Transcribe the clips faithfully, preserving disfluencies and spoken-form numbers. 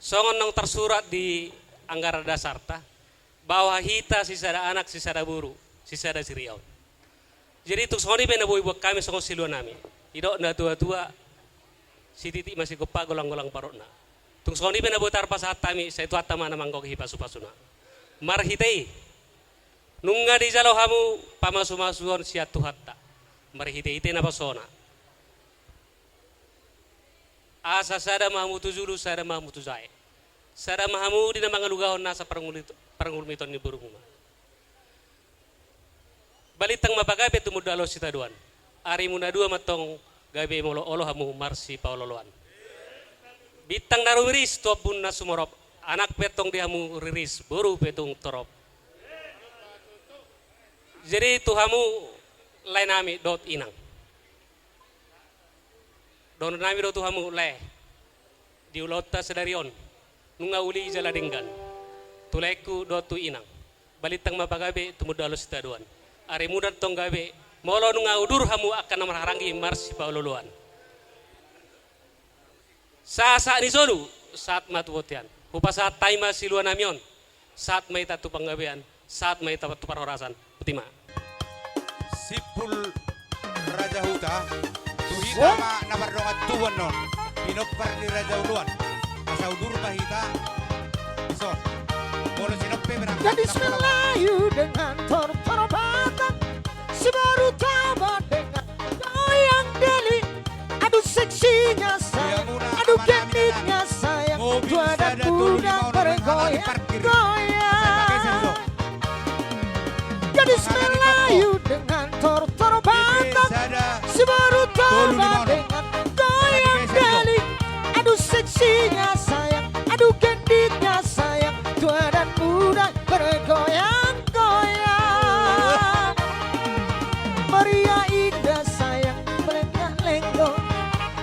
Songon naung tarsurat di anggaran dasarta, bahwa hita sisada anak, sisada boru, sisada siriaon. Jadi tung songon i pe na boi buat hami songon siluanami. Didok na tua-tua, sititik ma sigompa, golang-golang parutna. Tung songon i pe na boi tarpasahat hami, sai Tuhanta ma na manggohi pasu-pasuna. Marhite i, nunga dijalo hamu pamasu-masuon sian Tuhanta. Marhite-hite naposona. Asa sada ma hamu tu julu, sada ma hamu tu jae. Sada ma hamu di na mangalugahon nasa parngulumit-, parngulumiton ni borumuna. Balintang ma pagabe tumundalhon sitadoan. Arimu na dua ma antong gabe molo olo hamu marsipaolo-oloan. Bintang na rumiris tu ombun na sumorop, anak pe antong di hamu riris, boru pe tung torop. Jadi tu hamu laenami dohot inang. Dohononnami do tu hamu lae, di ulaonta sadari on, nunga uli jala denggan. Tu laengku dohot tu inang, balintang ma pagabe tumundalhon sitadoan. Arimuna antong gabe, molo nunga udur hamu angka na marhahaanggi marsipaolo-oloan. Sahat-sahat ni solu, sahat ma tu bontean. Hupasahat hami ma siluanami on, sahat ma hita tu panggabean, sahat ma hita tu parhorasan. Botima. Simpul Raja Huta, tu hita ma na mardongan tubu annon, pinompar ni Raja Oloan. Asa udur ma hita, dison. Molo sinompe berangkat. Gadis Melayu dengan tortor Batak, si boru Toba dengan goyang deli. Aduh seksinya sayang, aduh gendutnya sayang, tua dan muda bergoyang-goyang. Gadis Melayu dengan tortor Batak, si boru Toba dengan goyang deli. Aduh seksinya sayang, aduh gendutnya sayang, tua dan muda bergoyang-goyang. Meriah indah sayang, melengkak lenggong.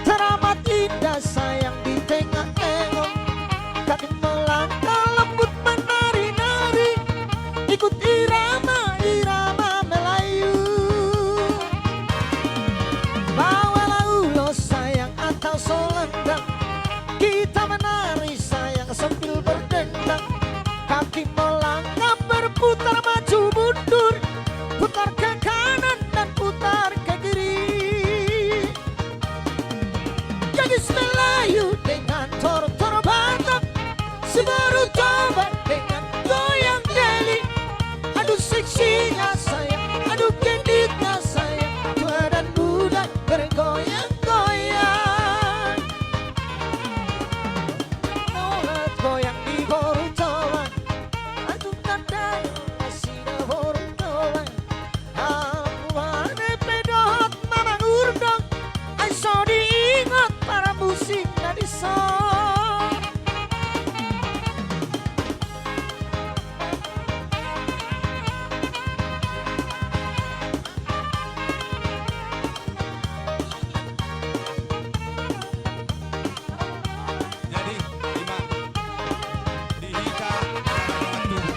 Teramat indah sayang di tengah lenggong. Kaki melangkah lembut menari-nari, ikut irama-irama Melayu. Bawalah ulos sayang atau selendang, kita menari sayang sambil berdendang. Kaki melangkah berputar maju mundur, putar ke kanan dan putar ke kiri. Gadis Melayu dengan tortor Batak, si boru Toba dengan goyang deli. Aduh seksinya sayang, aduh gendutnya sayang, tua dan muda bergoyang-goyang. Nolat goyang di boru Toba, aduh tanda nasida boru Toba. Hamu bane pe dohot mamang urdang, ai so diingot parmusik na dison. Jadi, ima, di hita, na mardongan tubu.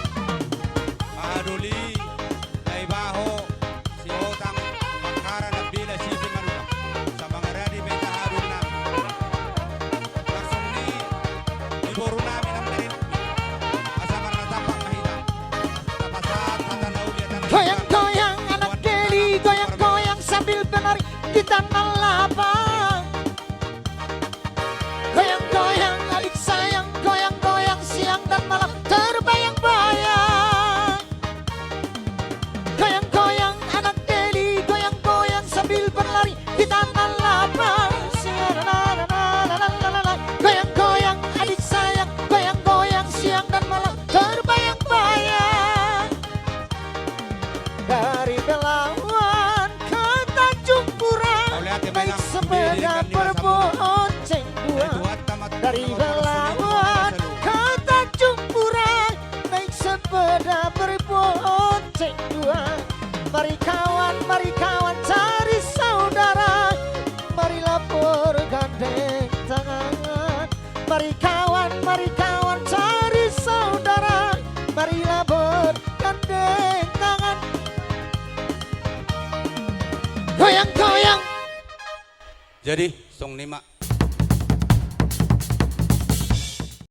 Mahadoli, Naibaho, Sihotang, Mangkara, Nambela, Siti, Maruta. Samangaradi, Meta, Haruna. Langsung ni, di boru nami nang dari. Asa marnatampak ma hita. Tapasahat hata na uli, hata na. Goyang-goyang anak deli, goyang-goyang sambil berlari di tanah lapang. Goyang-goyang adik sayang, goyang-goyang siang dan malam terbayang-bayang. Goyang-goyang anak deli, goyang-goyang sambil berlari di tanah lapang. Goyang-goyang adik sayang, goyang-goyang siang dan malam terbayang-bayang. Dari Belawan ke Tanjung Pura, naik sepeda berbonceng dua. Dari Belawan ke Tanjung Pura, naik sepeda berbonceng dua. Mari kawan, mari kawan cari saudara, marilah bergandeng tangan. Mari kawan, mari kawan cari saudara, marilah bergandeng tangan. Goyang-goyang. Jadi, songon i ma.